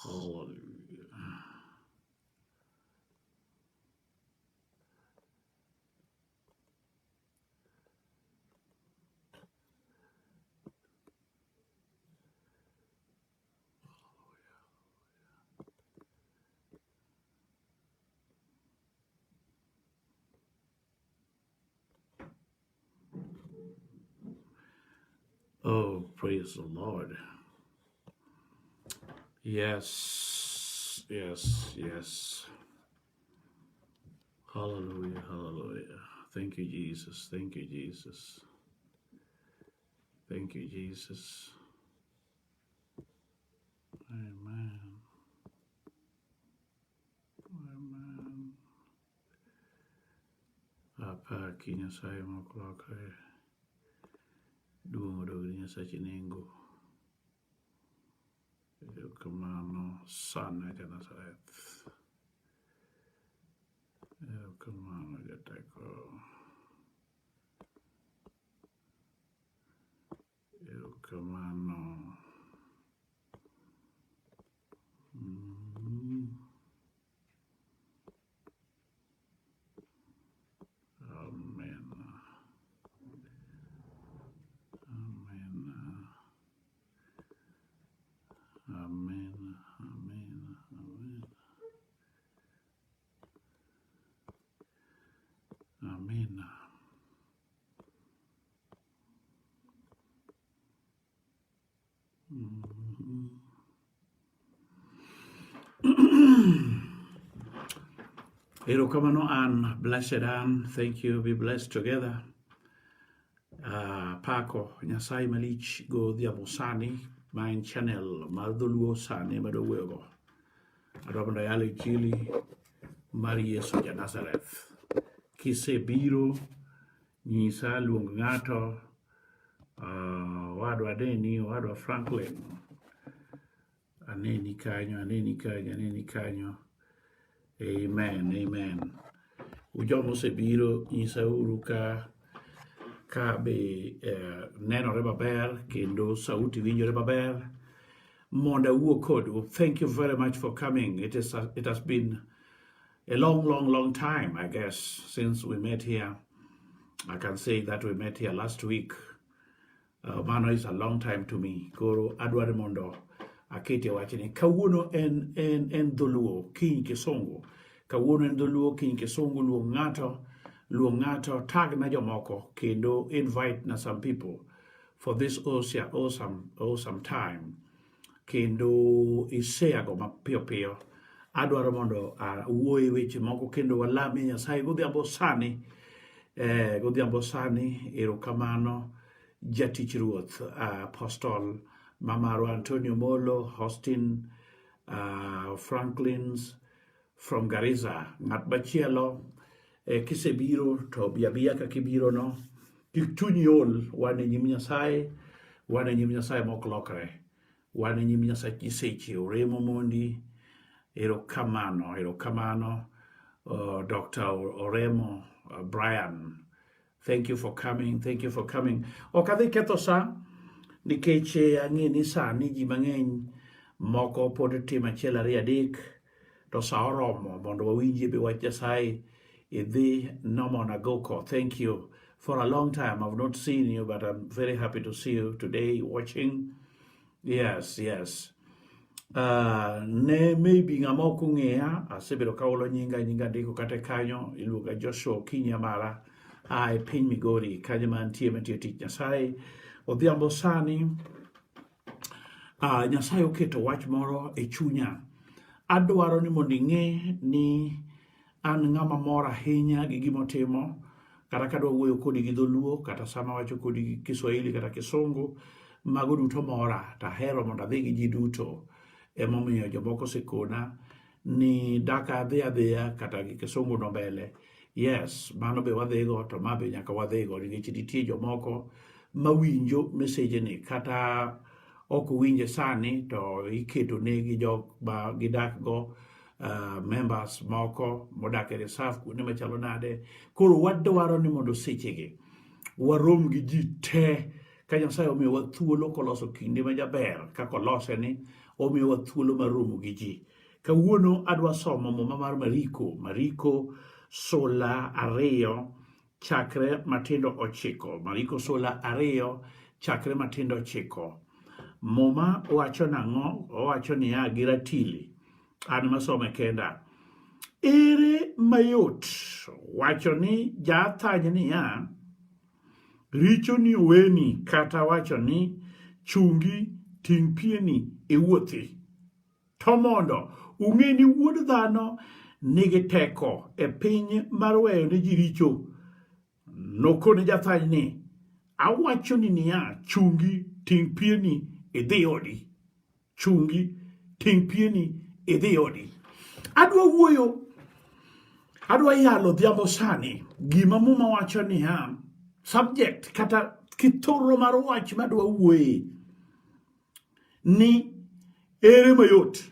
Hallelujah. Oh, praise the Lord. Yes, yes, yes. Hallelujah, hallelujah. Thank you, Jesus. Thank you, Jesus. Thank you, Jesus. Amen. Amen. Apaki Nyasaye mok lokre. Duong' odog ne Nyasachi nengo. Erokamano sana ja Nazareth. Erokamano jateko. Erokamano. Amen. Amen. Amen. Amen. Amen. Amen. Erokamano Ann, blessed Ann, thank you, be blessed together. Pako Nyasaye malich godhiambo sani ma en channel mar dholuo sani madwa wuoyogo. Adwa mondo ayal injili mar Yesu ja Nazareth. Kisebiro nyisa luong ng'ato owadwa Deni, owadwa Franklin. Aneni kanyo, aneni kanyo, aneni kanyo. Amen, amen. Ujoma osebiro nyisauru ka be nenore maber kendo sauti winjore maber mondo awuo kodu. Thank you very much for coming. It has been a long, long, long time, I guess, since we met here. I can say that we met here last week. Mano is a long time to me. Koro adwaro mondo akete wachni. Kawuono en dholuo, kiny kisungu. Kawuono en dholuo, kiny kisungu. Luong ng'ato, luong ng'ato, tag na jomoko kendo invite na some people for this awesome, awesome, awesome time. Kendo ishare go mapiyo piyo. Adwaro mondo awuo e weche moko kendo walamie Nyasaye godhiambo sani. Godhiambo sani, erokamano jatich Ruoth, Apostle Mamaro Antonio Molo, Austin Franklins from Garissa. Ng'at machielo, kisebiro to bi abiya kaka ibiro no. Kik chunyi ol, wan e nyim Nyasaye, wan e nyim Nyasaye mok lokre. Wan e nyim Nyasach nyiseche, Oremo Mondi, erokamano, erokamano. Dr. Oremo Brian, thank you for coming, thank you for coming. Ok adhi ketho sa, nikech ang'e ni sani ji mang'eny moko pod timo achiel ariyo adek, to sa oromo mondo wawinjie be wach Nyasaye. Idhi Nomon Agoko, thank you. For a long time I've not seen you, but I'm very happy to see you today watching. Yes, yes. Ne maybe ng'ama ok ong'eya, asebedo kaolo nyinga, nyinga ndiko kata kanyo, iluonga Joshua Okinyi Amara, a e piny Migori, kanyo ma antie matiyo tich Nyasaye. Odhiambo sani, Nyasaye oketo wach moro e chunya. Adwaro ni mondo ing'e ni an ng'ama mor ahinya gi gima otimo, kata kadwa wuoyo kodi gi dholuo, kata sama awacho kodi gi Kiswahili kata Kisungu, mago duto mora, to ahero mondo adhi gi ji duto. Emomiyo jomoko osekona ni dak adhi adhiya kata gi Kisungu no mbele. Yes, mano be wadhigo, to ma be nyaka wadhigo, nikech nitie jomoko mawinjo message ni kata ok winje sani to iketo negi jok ma gidak go, members moko modak e reserve kuonde machalo nade. Koro wadwaro ni mondo sechegi warom gi ji te ka Nyasaye omiyowa thuolo koloso kinde majaber kaka olose ni. Omiyowa thuolo mar romo gi ji. Kawuono adwa somo muma mar Mariko, Mariko sula 2 chakre matindo 9. Mariko sula 2 chakre matindo 9. Muma wacho nang'o? Owacho niya gi ratili. An masome kenda. Ere mayot wacho ni jathany niya, richoni oweni, kata wacho ni chungi, ting' pieni, iwuothi. To mondo ung'e ni Wuod dhano nigi teko e piny mar weyo ne ji richo, nokone jathany ni, awachoni niya, chungi, ting' pieni, idhi odi. Chungi, ting' pieni, idhi odi. Adwa wuoyo, adwa yalo odhiambo sani gima Muma wacho niya, subject kata kithoro mar wach madwa wuoye ni ere mayot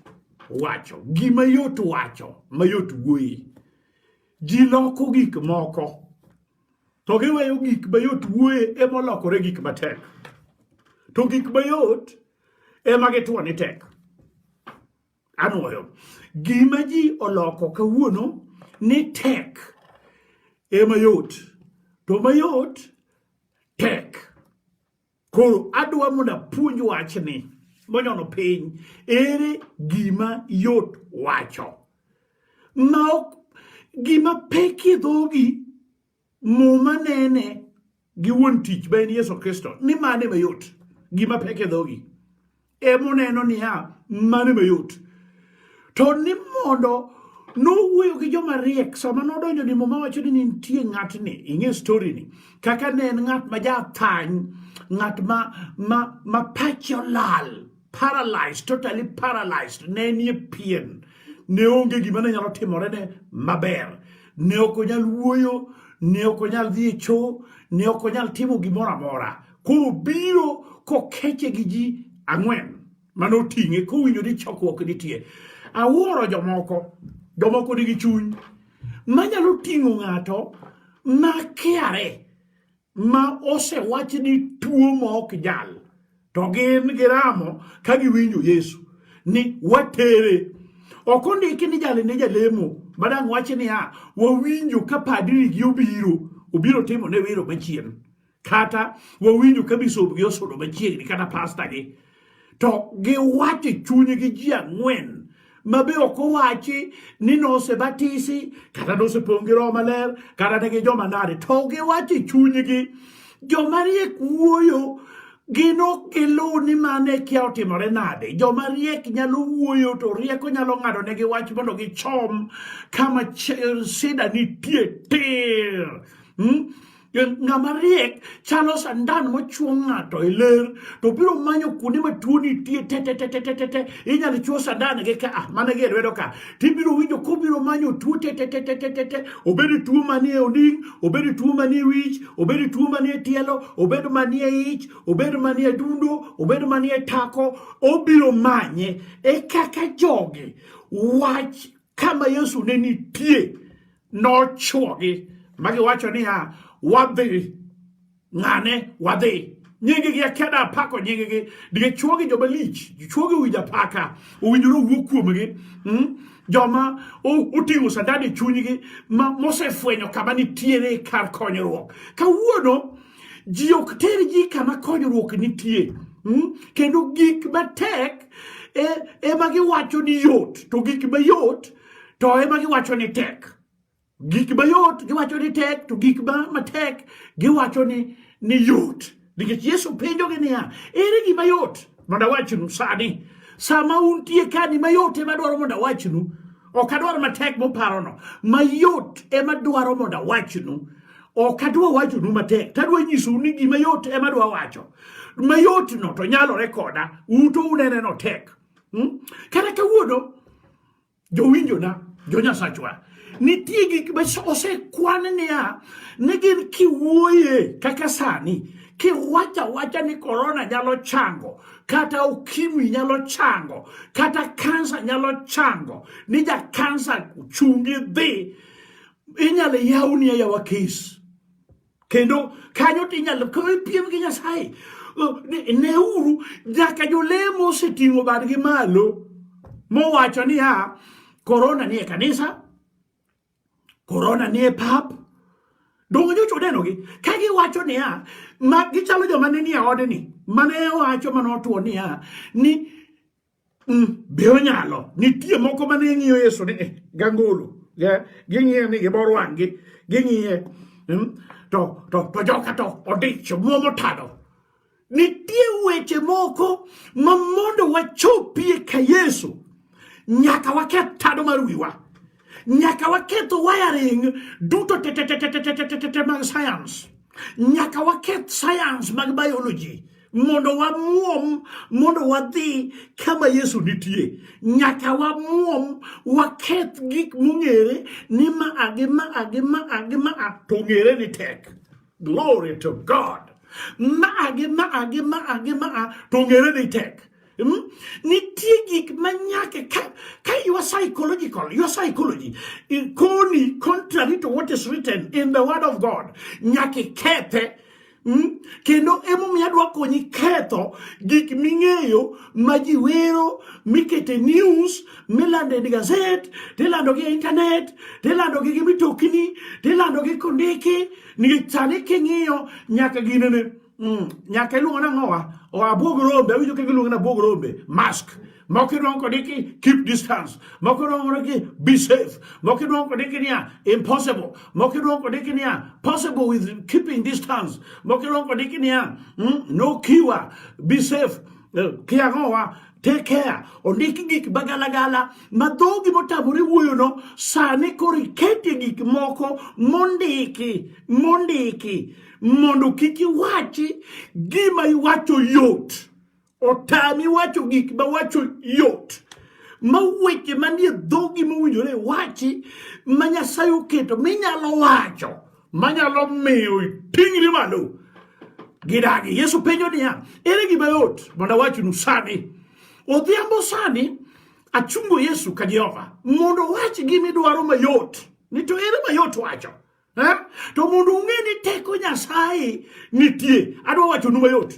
wacho, gima yot wacho, mayot wuoye. Ji loko gik moko to giweyo gik mayot wuoye ema olokore gik matek, to gik mayot ema gituo ni tek. Anwoyo gima ji oloko kawuono ni tek ema yot, to mayot tek. Koro adwa mondo apuonj wachni monyono piny, ere gima yot wacho ma ok gima pek e dhogi. Muma nene gi wuon tich ma en Yesu Kristo ni mane mayot, gima pek e dhogi emoneno niya mane mayot. To ni mondo nowuoyo gi joma riek sama nodonjo ni Muma wacho ni nitie ng'atni, ing'e story ni kaka ne en ng'at ma jathany, ng'at ma pache olal, paralyzed, totally paralyzed, ne nie pien, ne onge gima ne nyalo timore ne maber, ne ok onyal wuoyo, ne ok onyal dhi e cho, ne ok onyal timo gimoro amora. Koro biro kokeche gi ji 4 mane oting'e kowinjo ni chokruok nitie. Awuoro jomoko, jomoko nigi chuny manyalo ting'o ng'ato ma kiare, ma osewach ni tuo ma ok nyal, to gin giramo ka giwinjo Yesu ni watere. Ok ondiki ni jali ne jalemo madang' wach niya wawinjo ka padri gi obiro timo ne wero machien, kata wawinjo ka bisob gi osudo machiegni, kata pasta gi, to giwacho e chunygi ji 4 ma be ok owachi ni nosebatisi kata nosepong' gi Roho Maler kata ne gi joma nade, to giwacho e chunygi. Joma riek wuoyo, gin ok giluw ni mane kia otimore nade. Joma riek nyalo wuoyo to rieko nyalo ng'ado negi wach mondo gichom kama sida nitie tir. Ng'ama riek chalo sandan mochuo ng'ato e ler to biro manyo kuonde ma tuo nitie te te te te te te te. Inyalo chuo sandan gi ka, mana gi e lwedo ka, tibiro winjo kobiro manyo tuo te te te te te te te. Obed tuo manie onding', obed tuo manie wich, obed tuo manie tielo, obed manie ich, obed manie adundo, obed manie tako, obiro manye. E kaka jogi wach kama Yesu ne nitie nochuogi ma giwacho niya, wadhi ng'ane, wadhi. Nyinggi akia da apako nyinggi, nikech chuogi joma lich, chuogi owinjo apaka, owinjore owuo kuomgi. Joma oting'o sandan e chunygi, ma mosefwenyo kama nitiere kar konyruok. Kawuono ji ok ter ji kama konyruok nitie. Kendo gik matek ema giwacho ni yot, to gik mayot to ema giwacho ni tek. Gik mayot giwacho ni tek, to gik matek giwacho ni yot. Nikech Yesu penjogi niya, ere gima yot mondo awachnu sani? Sama untie kani mayot ema dwaro mondo awachnu. Ok adwar matek muparono. Mayot ema dwaro mondo awachnu. Ok adwa wachonu matek, tadwa nyisou ni gima yot ema adwa wacho. Mayot no to nyalore koda, un to unene no tek. Kata kawuono, jowinjona, jo Nyasachwa, nitie gik ma osekwan niya, ni gin kiwuoye kaka sani, kiwacho awacha ni korona nyalo chango, kata ukimwi nyalo chango, kata kansa nyalo chango, ni ja kansa chungi dhi, inyalo yawni ayawa kes. Kendo kanyo to inyalo koro ipiem gi Nyasaye. Neuru, nyaka jolemo oseting'o badgi malo mowacho niya, korona nie kanisa, korona nie pap. Donge nyocha unenogi ka giwacho niya, ma gichalo joma ne nie odni mane owacho mane otwo niya ni be onyalo nitie moko mane ng'iyo Yesu ni gangolo ging'iye ni gibor wang'gi ging'iye to joka to odich muomo tado. Nitie weche moko ma mondo wachopie ka Yesu nyaka waketh tado mar wiwa, nyaka waketh wiring duto te mag science, nyaka waketh science mag biology mondo wamuom, mondo wadhi kama Yesu nitie. Nyaka wamuom, waketh gik mong'ere ni ma a gi ma a gi ma a gi ma a to ng'ere ni tek. Glory to God. Ma a gi ma a gi ma a gi ma a to ng'ere ni tek. Nitie gik ma nyaka ka your psychological, your psychology koni contrary to what is written in the word of God, nyaka ikethe. Kendo emomiyo adwa konyi ketho gik ming'eyo ma ji wero, mikete news, milando e gazet, tilando gi e internet, tilando gi gi mitokni, tilando gi kondiki, nikech sani king'iyo nyaka ginene, nyaka iluongo nang'owa, abuog rombe, awinjo ka giluongo ni abuog rombe, mask. Moko iluongo kondiki keep distance, moko iluongo kondiki be safe, moko iluongo kondiki niya impossible, moko iluongo kondiki niya possible with keeping distance, moko iluongo kondiki niya no cure, be safe, kiang'owa, take care. Ondiki gik magalagala ma dhogi motamore wuoyono sani koro iketie gik moko mondiki mondo kik iwachi gima iwacho yot. Otami wacho gik ma wacho yot, ma weche manie dhogi mowinjore iwachi, ma Nyasaye oketo minyalo wacho, manyalo miyo iting'ri malo. Gidagi. Yesu penjo niya, ere gima yot mondo awachnu sani? Odhiambo sani achungo Yesu ka Jehova mondo owach gima idwaro mayot. Ni to ere mayot wacho? To mondo ung'e ni teko Nyasaye nitie, adwa wachonu mayot.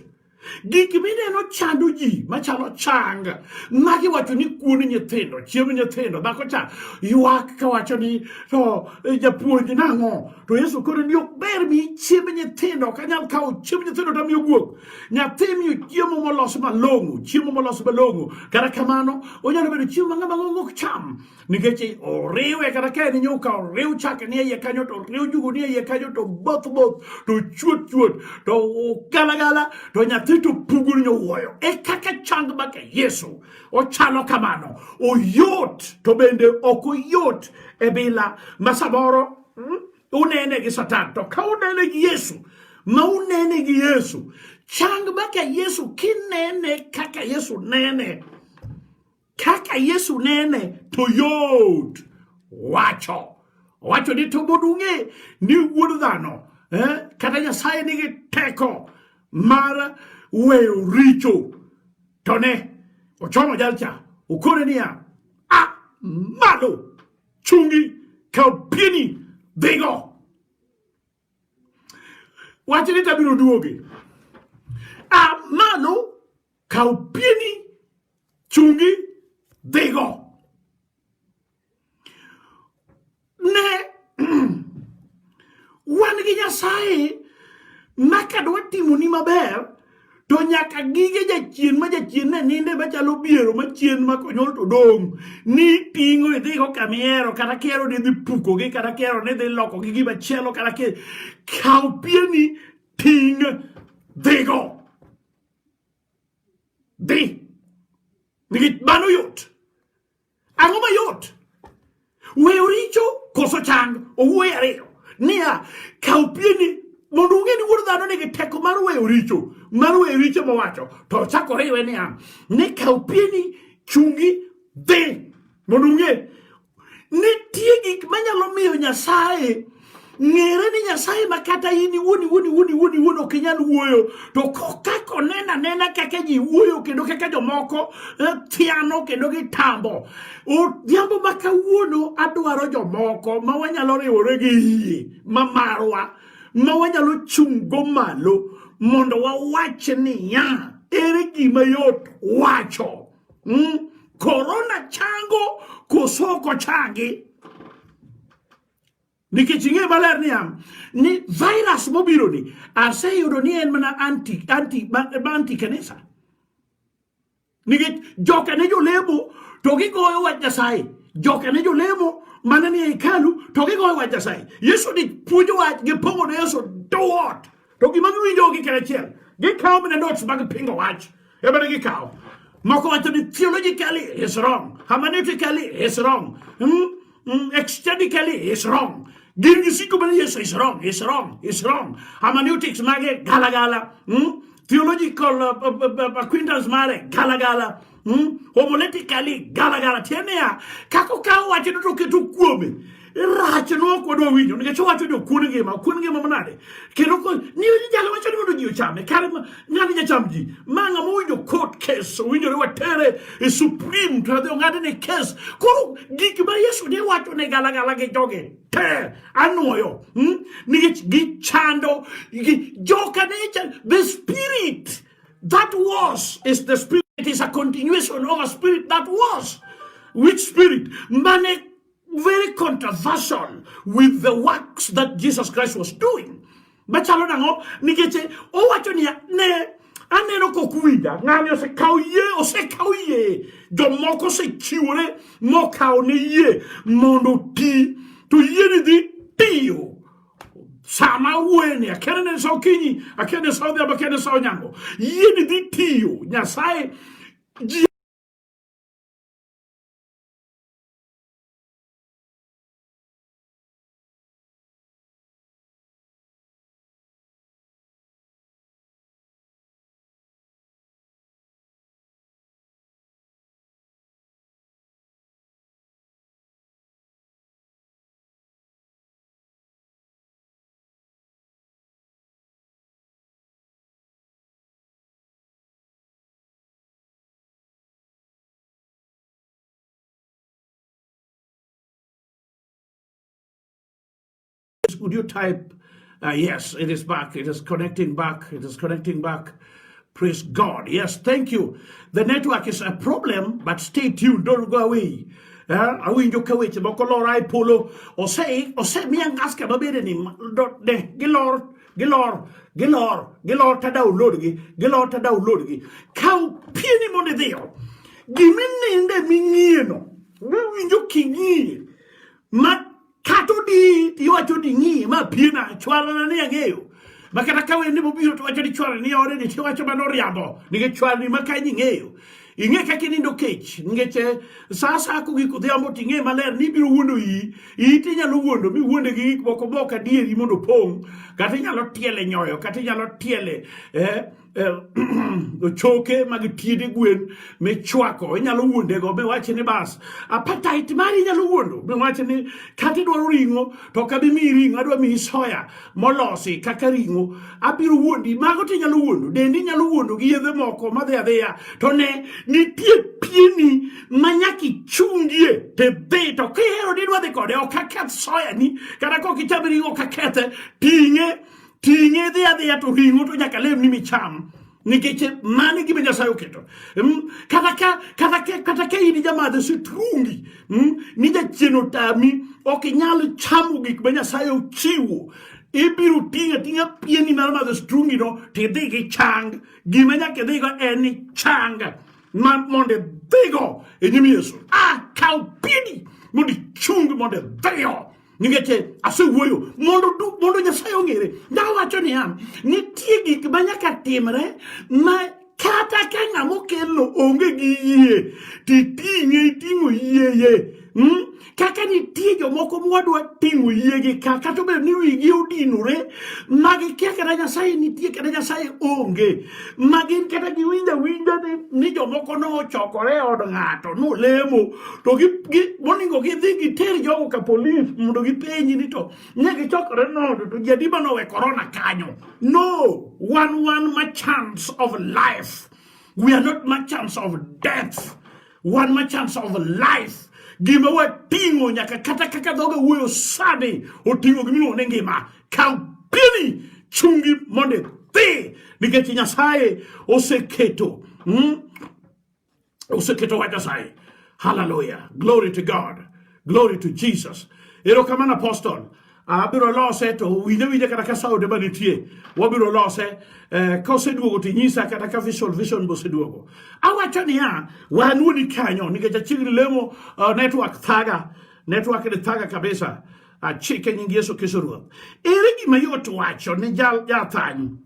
Gik mineno chando ji machalo chang, magi wacho ni kuon nyithindo, chiemb nyithindo, dhako cha ywak kawacho ni to japuonj nang'o? To Yesu koro ni ok ber mi chiemb nyithindo, ok anyal kawo chiemb nyithindo to amiyo guok. Nyathi miyo chiemo molos malong'o, chiemo molos malong'o. Kata kamano, onyalo bedo chiemo ma ng'ama ng'ongo ok cham. Nikech oriwe kata ka en nyuka, oriw chak nie iye kanyo, to oriw njugu nie iye kanyo, to both both, to chuot chuot, to gala gala, to nyathi to pugo ni nyowuoyo. E kaka chang maka Yesu ochalo kamano, oyot to bende ok oyot e bila ma samoro unene gi Satan, to ka unene gi Yesu, ma unene gi Yesu, chang maka Yesu kinene kaka Yesu nene. Kaka Yesu nene to yot wacho. Owacho ni to mondo ung'e ni wuod dhano kata Nyasaye nigi teko mar weyo richo. To ne ochomo jalcha, okone niya, a malo, chungi, kaw pieni, dhigo. Wach ni tabiro duoge. A malo, kaw pieni, chungi, dhigo. Ne wan gi Nyasaye ma kadwa timoni maber to nyaka gige jachien ma jachien ne ninde machalo biero machien ma konyuol to dong' ni ting'o idhigo kama ihero, kata kihero ni idhi pukogi, kata kihero ni idhi lokogi gima chielo, kata kaw pieni ting' dhigo. Dhi. Nikech mano yot. Ang'o mayot? Weyo richo koso chang? Owuoyo ariyo. Niya, kaw pieni mondo ung'e ni wuod dhano nigi teko mar weyo richo, mar weyo richo mowacho. To ochako oriwe niya, ni kaw pieni, chungi, dhi. Mondo ung'e nitie gik manyalo miyo Nyasaye ng'ere ni Nyasaye ma kata in iwuon iwuon iwuon iwuon iwuon ok inyal wuoyo, to kaka oneno anena kaka ji wuoyo kendo kaka jomoko thiano kendo gitambo. Odhiambo ma kawuono adwaro jomoko ma wanyalo riwore gi yie ma marwa ma wanyalo chung' go malo mondo wawach niya, ere gima yot wacho? Korona chango koso ok ochangi? Nikech ing'e maler niya, ni virus mobiro ni aseyudo ni en mana anti anti anti kanisa. Nikech joka ne jolemo to gigoyo wach Nyasaye. Joka ne jolemo mana ni e hekalu to gigoyo wach Nyasaye. Yesu ni puonjo wach gipong'o ne Yesu dhoot. To gima giwinjo gi karachiel, gikawo mana notes mag pingo wach. Ema ne gikawo. Moko wacho ni theologically is wrong, hermeneutically is wrong, exegetically is wrong. Gin gisiko mana Yesu is wrong, is wrong, is wrong. Hermeneutics mage gala gala. Theological acquaintance mare gala gala. Homiletically gala gala. Tiende niya, kaka okawo wachno to oketo kuome. Rach no ok wadwa winjo nikech owacho ni okuon ngima, okuon ngima manade. Kendo ko ni jalo wacho ni mondo ji ochame, kare ng'ani jacham ji. Ma ng'ama owinjo court case, owinjore watere e Supreme to odhi ong'adne case. Koro gik ma Yesu ne wacho ne gala gala gi jogi te anuoyo. Nikech gichando gi joka ne the spirit that was is the spirit is a continuation of a spirit that was. Which spirit? Mane very controversial with the works that Jesus Christ was doing. Machalo nang'o? Nikech owacho niya, ne aneno kok winja, ng'ani osekawo yie, osekawo yie. Jomoko osechiwore mokawo ne yie mondo oti, to yieni dhi tiyo. Sama awuoye ni, akia ni en sa okinyi, akia ni en sa odhiambo, akia ni en sa onyango. Yieni dhi tiyo. Nyasaye ji Would you type, yes, it is back. It is connecting back. It is connecting back. Praise God. Yes, thank you. The network is a problem, but stay tuned. Don't go away. Awinjo ka weche moko lor ae polo ose osemiya ngas kama bede ni de gilor gilor gilor gilor ta download gi gilor ta download gi kaw pieni mondo idhiyo gimininde ming'ieno miwinjo king'iye ma kata odi iwacho ni ng'i ma piena chwarana ni ang'eyo ma kata ka wende mobiro to wacho ni chwarani ni ode ni tiwacho mano riambo nikech chwarani ma kanyo ing'eyo ing'e kaka inindo kech nikech sa asaya kogik odhiambo to ing'e maler ni ibiro wuondo iyi iyi to inyalo wuondo miwuonde gi gik moko mok adieri mondo opong' kata inyalo tiele nyoyo kata inyalo tiele choke mag tiende gwen michwako inyalo wuondego miwach ni bas appetite mari inyalo wuondo miwach ni kata idwaro ring'o to ok abi miyi ring'o adwa miyi soya molosi kaka ring'o abiro wuondi mago to inyalo wuondo dendi inyalo wuondo gi yedhe moko madhi adhiya to ne nitie pieni ma nyaka ichungie to idhi to kihero ni idwa dhi kode ok aketh soya ni kata kok icham ring'o ok akethe ting'e ting'e dhi adhiya to ring'o to nyaka lemni micham nikech mano e gima Nyasaye oketo. Kata ka in jamadho sitrungi ni jachien otami ok inyal chamo gik ma Nyasaye ochiwo ibiro ting'o ating'a pieni mar madho sitrungi no to idhi gi chang gima nyaka idhigo en ni chang ma mondo idhigo e nyim Yesu kaw pieni mondo ichung mondo idhiyo nikech asewuoyo mondo mondo Nyasaye ong'ere. Nawacho niya, nitie gik ma nyaka timre ma kata ka ng'ama okelno onge gi yie titing'e iting'o yieye. Kaka nitie jomoko mwadwa ting'o yiegi ka kata obedo ni wigi odinore ma gikia kata Nyasaye nitie kata Nyasaye onge ma gin kata giwinjo awinja ni jomoko nochokore e od ng'ato nolemo to monego gidhi giter jogo ka polis mondo gipenji ni to ne gichokore nodo to ji adi manowe korona kanyo. No, wan ma chance of life. We are not merchants of death. Wan merchants of life. Gima wating'o nyaka kata kaka dhoga wuoyo sani oting'o gimiluongo ni ngima. Kaw pieni pieni chungi mondo idhi nikech Nyasaye oseketo Oseketo wach Nyasaye. Hallelujah. Glory to God. Glory to Jesus. Erokamano Apostle. Abiro lose to winje winje kata ka saude ma nitie. Wabiro lose eh, koseduogo to inyisa kata ka visual vision boseduogo. Awacho niya, wanuoni kanyo nikech achiegni lemo network thaga. Network ni thaga kabisa. Achike nying Yesu Kristo Ruoth. Ere gima yot wacho ni jal jathany?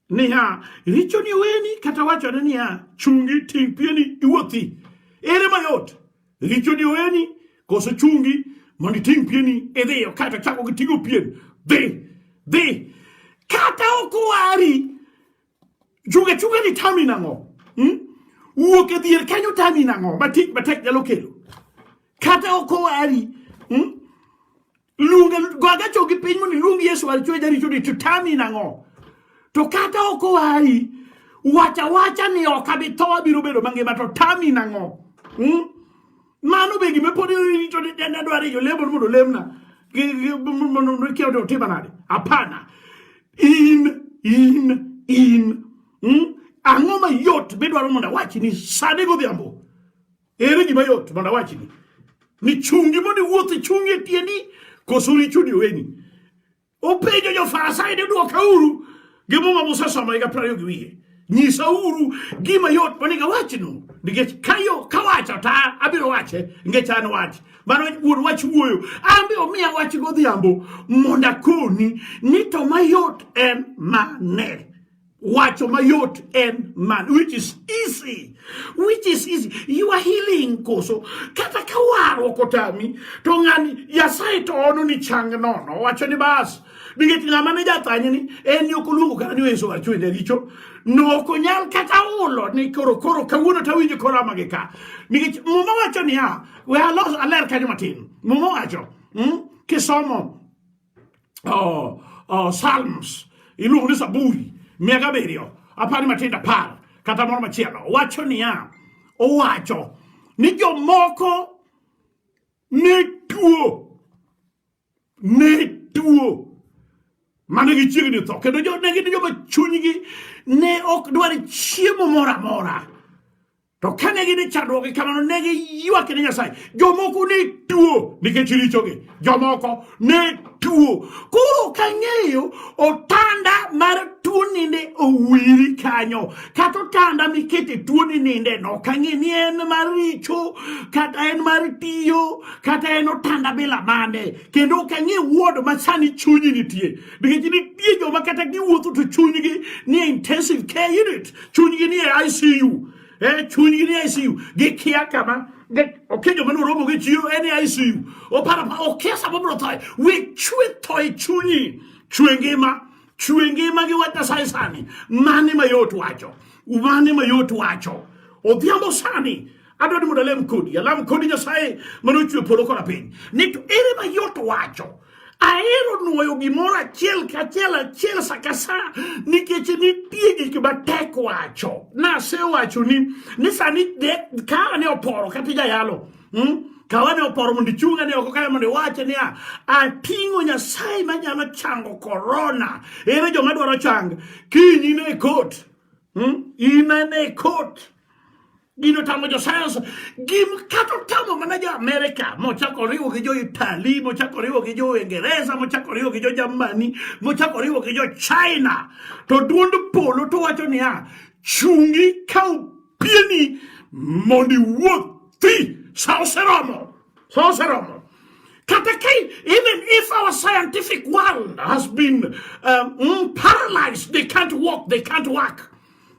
Niya, richoni oweni kata wachone niya, chungi, ting' pieni, iwuothi. Ere mayot? Richoni oweni koso chungi mondo iting' pieni idhiyo kaeto chako gi ting'o pien. Dhi, dhi. Kata ok owari, chunga chunga ni tami nang'o? Wuok e dhier kanyo tami nang'o? Ma tich matek nyalo kelo. Kata ok owari, Luonga goga chogi piny mondo iluong Yesu war chwe jaricho ni to tami nang'o? To kata ok owari, wacha wacha ni ok abi tho abiro bedo mangima to tami nang'o? Mano be gima pod irito ni ne adwaro ni jolemo mondo olemna. Mondo kia to otima nade? Hapana. In, in, in. Ang'o mayot midwaro mondo awachni ni sani godhiambo? Ere gima yot mondo awachni? Ni chungi mondo iwuoth ichungi e tiendi koso richoni oweni? Openjo jo-Farisai ni dwokauru gi muma musesomo higa 20 gi wiye. Nyisauru gima yot monego awachnu nikech kayo kawacho to abiro wache nikech an wach. Mano wuon wach wuoyo. An be omiya wach godhiambo mondo akoni ni to mayot en mane. Wacho mayot en man, which is easy, which is easy. You are healing koso kata ka warruok otami to ng'ani Nyasaye to ono ni chang nono wacho ni bas nikech ng'ama ne jathany ni en ni ok oluongo kata ni Yesu war chwende richo no ok onyal kata ulo ni koro koro kawuono to awinjo koro ama gi ka nikech Muma wacho niya we alos aler kanyo matin Muma wacho kisomo Psalms iluongo ni Zaburi 107 apar matindo 10 kata moro machielo wacho niya owacho ni jomoko ne tuo ne tuo mane gichiegni tho kendo ne gin joma chunygi ne ok dwar chiemo moro amora To kane gin e chandruok gi kamano ne giywak ne Nyasaye. Jomoko ne tuo nikech richogi. Jomoko ne tuo. Koro kang'eyo otanda mar tuo ninde owiri kanyo. Kata otanda mikete tuo ni ninde no kang'e ni en mar richo, kata en mar tiyo, kata en otanda bila mane. Kendo ok ang'e ward ma sani chunyi nitie. Nikech nitie joma kata giwuotho to chunygi ni e intensive care unit. Chunygi ni e ICU. Chunygi ni e ICU. Gikia kama. Okia joma noromo gi chiro en e ICU. Oparo pa okia sama obiro thoe. We chwe tho e chunyi. Chwe ngima. Chwe ngima gi wach Nyasaye sani. Mane mayot wacho. Mane mayot wacho. Odhiambo sani. Adwa ni mondo alem kodi. Alam kodi Nyasaye mane ochwe polo koda piny. Ni to ere mayot wacho. Ahero nuoyo gimoro achiel kachiel achiel sa ka sa nikech nitie gik matek wacho. Nasewacho ni sani ka ne oporo kata jayalo. Kawa ne oporo mondo ichung' ane oko kae mondo iwache niya, ating'o Nyasaye manyalo chango korona. Ere joma dwaro chang? Kiny in e kot. In e kot. Gino tamo jo science, gim kata otamo mana jo Amerika, mochako oriwo gi jo Italy, mochako oriwo gi jo Uingereza, mochako oriwo gi jo Germany, mochako oriwo gi jo China. To duond polo to wacho niya, chungi kaw pieni mondo iwuothi, sa oseromo, sa oseromo. Kata ka even if our scientific world has been paralyzed, they can't walk, they can't work.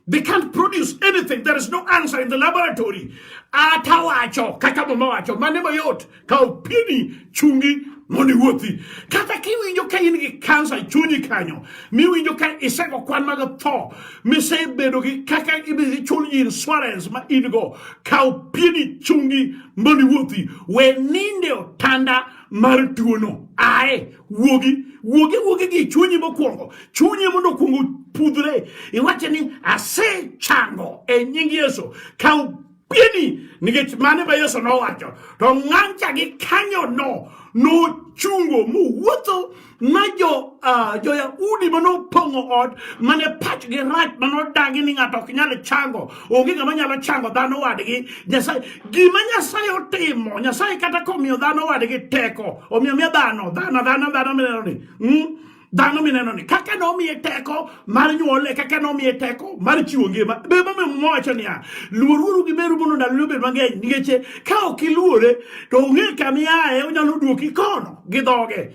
They can't produce anything. There is no answer in the laboratory. Ata wacho, kaka mama wacho, mane mayot, kaw pieni, chungi, mondo iwuothi. Kata kiwinjo ka in gi kansa e chunyi kanyo, miwinjo ka isego kwan mag tho, misebedo gi kaka ibiro chul ji insurance ma in go, kaw pieni, chungi, mondo iwuothi. We ninde otanda mar tuono. Ae, wuogi, wuogi, wuogi gi chunyi mokwongo. Chunyi mondo okwongo pudhre. Iwache ni asechango e nying Yesu. Kaw pieni nikech mane ma Yesu nowacho. To ng'ancha gi kanyo no nochungo mowuotho ma jo jo-Yahudi ma nopong'o ot mane pachgi rach ma nodagi ni ng'ato ok nyal chango, onge ng'ama nyalo chango dhano wadgi. Nyasaye, gima Nyasaye otimo, Nyasaye kata komiyo dhano wadgi teko, omiyo miya dhano, dhano, dhano, dhano mineno ni, Dhano mineno ni kaka nomiye teko mar nyuole, kaka nomiye teko mar chiwo ngima. Be momiyo Muma wacho niya, luoruru gi meru mondo ndaloni obed mang'eny, nikech ka ok iluore to ong'e kama iaye, onyalo duoki kono gi dhoge.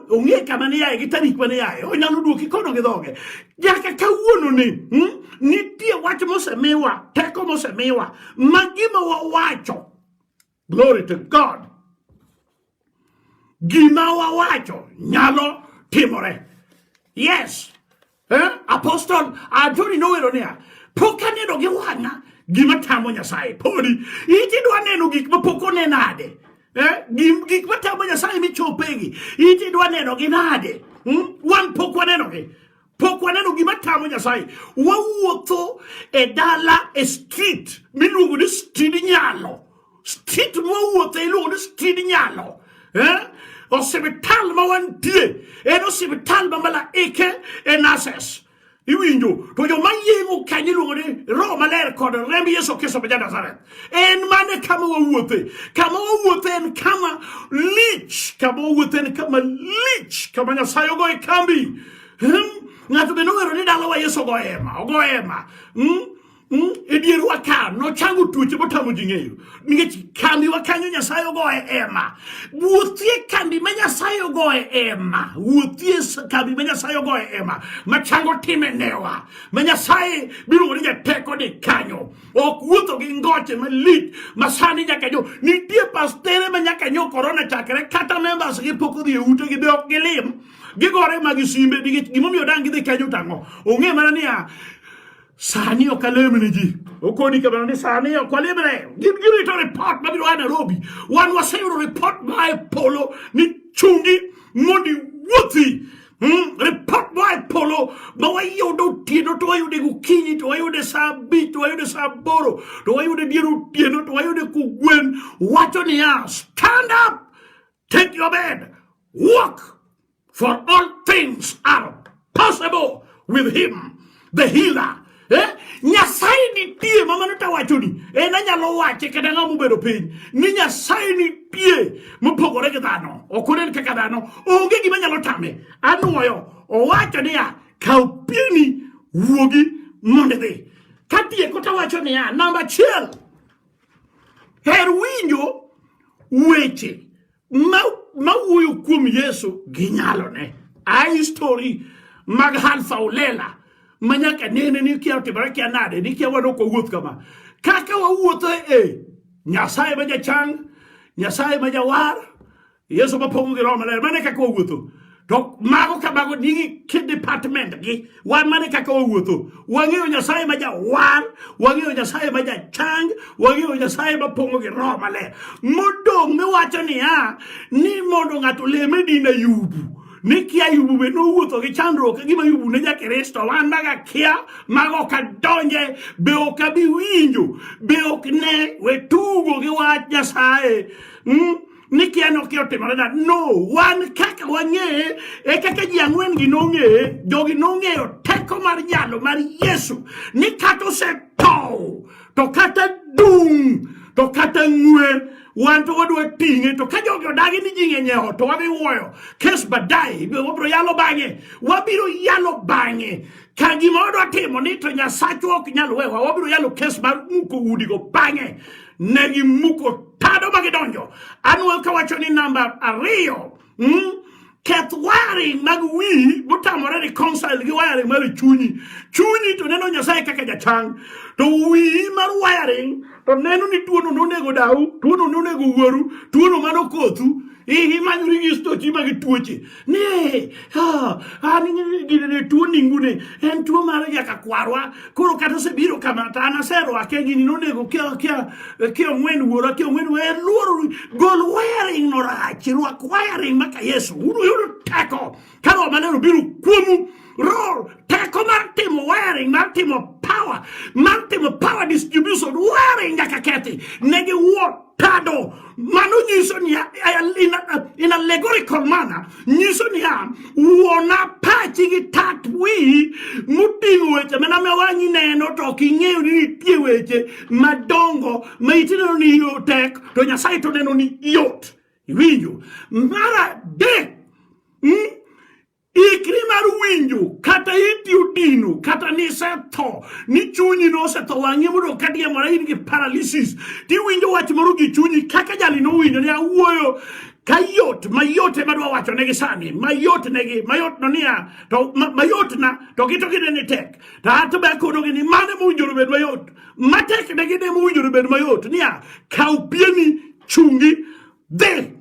Ong'e kama niaye gi tarik mane iaye, onyalo duoki kono gi dhoge. Nyaka kawuono ni, nitie wach mosemiwa, teko mosemiwa, ma gima wawacho. Glory to God. Gima wawacho nyalo timore. Yes. Apostle Anthony nowero niya, pok aneno gi wang'a gima tamo Nyasaye. Podi iti dwa neno gik ma pok one nade? Gik ma tamo Nyasaye michopegi, iti dwa neno gi nade? Wan pok waneno gi. Pok waneno gima tamo Nyasaye. Wawuotho e dala e street miluongo ni street nyalo. Street mwawuotho iluongo ni street nyalo. Osiptal ma wantie en osiptal ma malaike e nurses. Iwinjo? To joma yeng'o kanyo iluongo ni Roho Maler kod remb Yesu Kristo ma ja-Nazareth. En mane kama wawuothe. Kama wawuothe en kama lich. Kama wawuothe en kama lich. Kama Nyasaye ogoye kambi. Ng'ato be nowero ni dalawa Yesu ogo hema, ogo hema. E dierwa ka nochango tuoche motamo ji ng'eyo. Nikech kambiwa kanyo Nyasaye ogoye hema. Wuothie kambi ma Nyasaye ogoye hema. Wuothie kambi ma Nyasaye ogoye hema. Ma chango time newa. Ma Nyasaye miluongo ni jateko ni kanyo. Ok wuotho gi ngoche malich ma sani nyaka nyo. Nitie pastere ma nyaka nyo korona chakre kata members gi pok odhi e ute gi be ok gilim. Gigore ma gi simbe nikech gimomiyo dang' gidhi kanyo tang'o. Ong'e mana niya sani ok alem ne ji. Okoni kamano ni sani ok walimre. Gin girito report mabiro a Nairobi. Wan waseyudo report ma e polo ni chungi mondo iwuothi. Report moa e polo ma wayudo otieno to wayude gokinyi to wayude saa 5 to wayude saa 8 to wayude dier otieno to wayude kogwen. Wacho niya, stand up, take your bed, walk, for all things are possible with him, the healer. Nyasaye nitie ma mano tawachoni. En anyalo wache kata ng'ama obedo piny ni Nyasaye nitie mopogore gi dhano. Ok onen kaka dhano. Onge gima nyalo tame. Anuoyo. Owacho niya, kaw pieni wuogi mondo idhi. Katieko tawacho niya, namba 1, her winjo weche mawuoyo kuom Yesu gi nyalone. Ai story mag Alpha Olela ma nyaka nene ni kia otimore kia nade ni kia wan ok wawuoth kama. Kaka wawuotho e Nyasaye ma jachang, Nyasaye ma jawar, Yesu mapong'o gi Roho Maler, mano e kaka wawuotho. To mago ka mago nigi ki department gi, wan mano e kaka wawuotho. Wang'eyo Nyasaye ma jawar, wang'eyo Nyasaye ma jachang, wang'eyo Nyasaye mapong'o gi Roho Maler. Modong' miwacho niya, ni mondo ng'ato olem e din Ayubu. Ni kia Ayubu be nowuotho gi chandruok ka gima Ayubu ne ja-Kristo. Wan maga kia, mago ok adonje, be ok abi winjo, be ok ne, we tugo gi wach Nyasaye. Ni kia no kia otimore nade? No, wan kaka wang'eye e kaka ji ang'wen gi nong'eye, jogi nong'eyo teko mar nyalo mar Yesu ni kata osetow to kata dung' to kata ng'we wan to wadwa ting'e, to ka jogi odagi ni ji ng'eny e ot to wadhi wuoyo kes baadaye, wabiro yalo bang'e, wabiro yalo bang'e ka gima wadwa timo ni to Nyasachwa ok nyal wewa, wabiro yalo kes mar muko udigo bang'e. Ne gimuko tado ma gidonjo. Anwuoyo kawacho ni namba 2, keth wiring mag wiyi motamore reconcile gi wiring mar chunyi. Chunyi to neno Nyasaye kaka jachang, to wiyi mar wiring to neno ni tuono nonego dau, tuono nonego wuoru, tuono mano kothu. Imanyori gi stochi mag tuoche. Ne, an gini ne tuo ningune, en tuo mar nyaka kwarwa. Koro kata osebiro kama to an aserwake, gini nonego kia ong'wen wuora, kia ong'wen wuora. Luoro, gol wiring no rach, rwak wiring maka Yesu. Uyudo teko ka Roho Maler obiro kuomu. Roho, teko mar timo wiring, mar timo power power mar timo power distribution ware nyaka kethi ne giwuok tado mano nyiso niya in allegorical manner nyiso niya wuona pachi gi tat wiyi moting'o weche mana ma wang'i neno to ok ing'eyo ni nitie weche madongo ma iti neno ni yo tek to Nyasaye to neno ni yot iwinjo mar adek Ikri mar winjo kata iti odino kata nisetho ni chunyi nosetho wang'i mondo kadiemora in gi paralysis tiwinjo wach moro gi chunyi kaka jali nowinjo ni awuoyo ka yot mayot ema dwa wacho negi sani mayot negi mayot no niya to mayot na to gi to ginene ni tek to ato be akonogi ni mane mowinjore obed mayot matek negi ne mowinjore obed mayot niya kaw pieni chungi dhi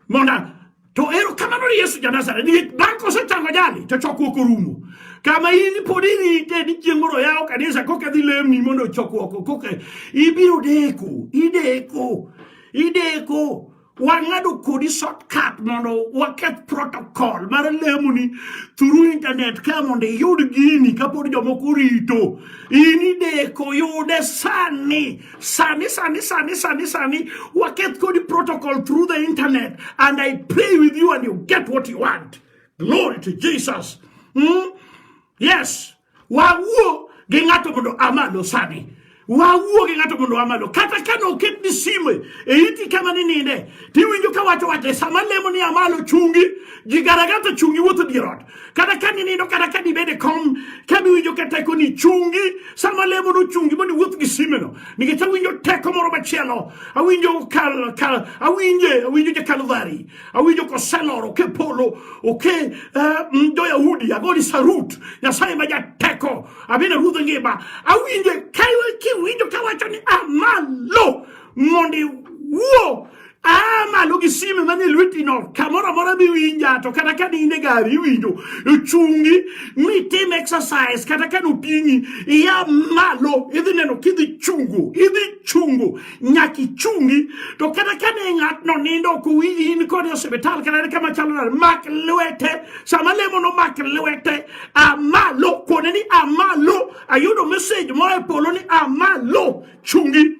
mondo to erokamano ni Yesu ja Nazareth nikech bang' kosechango jali to chokruok orumo kama in pod irite ni chieng' moro yawo kanisa koka dhi lemni mondo chokruok koka ibiro deko ideko ideko wang'ado kodi shortcut mondo waketh protocol mar lemoni through internet ka mondo iyud gini kapod jomoko orito in ideko yude sani Sani, sani, sani, sani, sani, waketh kodi protocol through the internet and I pray with you and you get what you want. Glory to Jesus. Yes. Wawuo gi ng'ato mondo amalo sani. Wawuo gi ng'ato mondo amalo. Kata ka noket ni sime e iti kama ni ninde, tiwinjo ka wacho wacho sama lemo ni amalo chungi, ji garagata chungi wuotho dier ot. Kata ka ninindo kata ka dibed e kom ka miwinjo ka teko ni chungi sama lemo no chungi mondo iwuoth gi simeno nikech awinjo teko moro machielo awinjo kal kal awinje awinjo ja Kalvari awinjo koseloro ke polo oke jo-Yahudi agoni sarut Nyasaye ma jateko abina ruodh ngima awinje ka kiwinjo kawacho ni amalo mondo iwuo aa malo gi sime manie lweti no kamoro amora miwinja to kata ka in e gari iwinjo chungi mitim exercise kata ka noting'i ia malo idhi neno kidhi chungo idhi chungo nyaka ichungi to kata ka ne ng'atno nindo ok owinji in kode e osiptal kata en kama chalo nade mak lwete sama lemo no mak lwete a malo kone ni a malo ayudo message moa e polo ni a malo chungi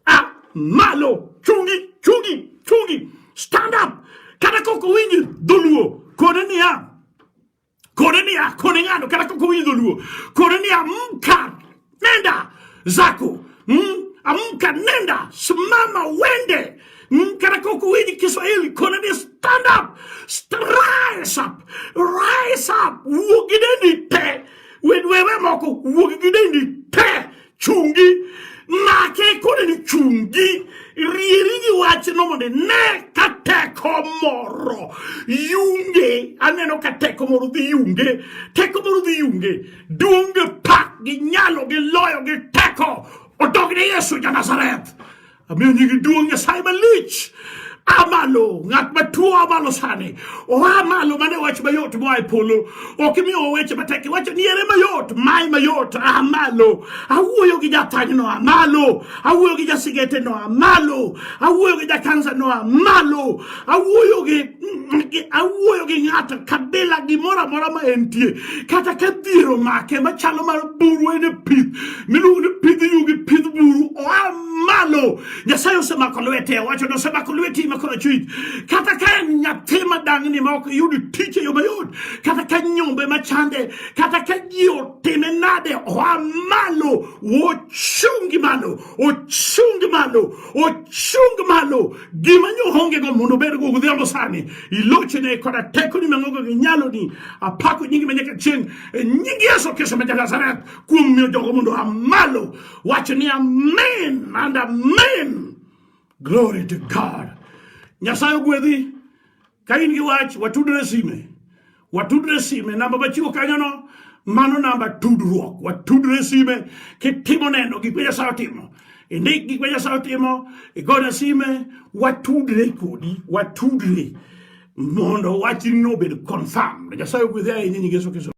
a malo chungi chungi chungi stand up kata kok owinji dholuo kone niya kone niya kone ng'ano kata kok owinji dholuo kone niya amka nenda zako Amka nenda simama wende kata kok owinji Kiswahili kone ni stand up rise up rise up wuog gi dendi te wewe moko wuog gi dendi te chungi make kone ni chungi rieri gi wachno mondo ine ka teko moro yunge aneno ka teko moro dhi yunge teko moro dhi yunge duong' gi pak gi nyalo gi loyo gi teko odog ne Yesu ja Nazareth Amiyo nyingi duong' Nyasaye malich. A malo, ng'at matuo a malo sani. Oa malo mane wach mayot moa e polo. Ok imiyowa weche matek. Iwacho ni ere mayot, mae mayot. A malo. Awuoyo gi jathanyno a malo. Awuoyo gi jasigete no a malo. Awuoyo gi jakansa no a malo. Awuoyo gi awuoyo gi ng'ato kabila gimoro amora ma entie. Kata ka dhier omake machalo mar buru en e pith. Miluongo ni pidh yugi, pidh buru. Oa malo nyasaye osemako lwete owacho ni osemako lweti ma korachwich kata ka en nyathi madang'ni ma ok yud tich e yo mayot kata ka nyombe machande kata ka ji otime nade oa malo ochungi malo ochung malo ochung malo gima nyohongego mondo obedgo godhiambo sani ilochne koda tekoni mang'ongo gi nyaloni apako nyingi ma nyaka chieng' e nying Yesu Kristo ma ja-Nazareth kuom miyo jogo mondo oa malo Wach ni amen and amen. Glory to God. Nyasaye ogwedhi. Ka in gi wach, watudre sime. Watudre sime. Namba machiwo kanyono, mano namba tudruok. Watudre sime kitimo neno gik ma Nyasaye otimo. Indik gik ma Nyasaye otimo, igona sime, watudre kodi, watudre mondo wachni obed confirmed. Nyasaye ogwedhi ahinya nying Yesu Kristo.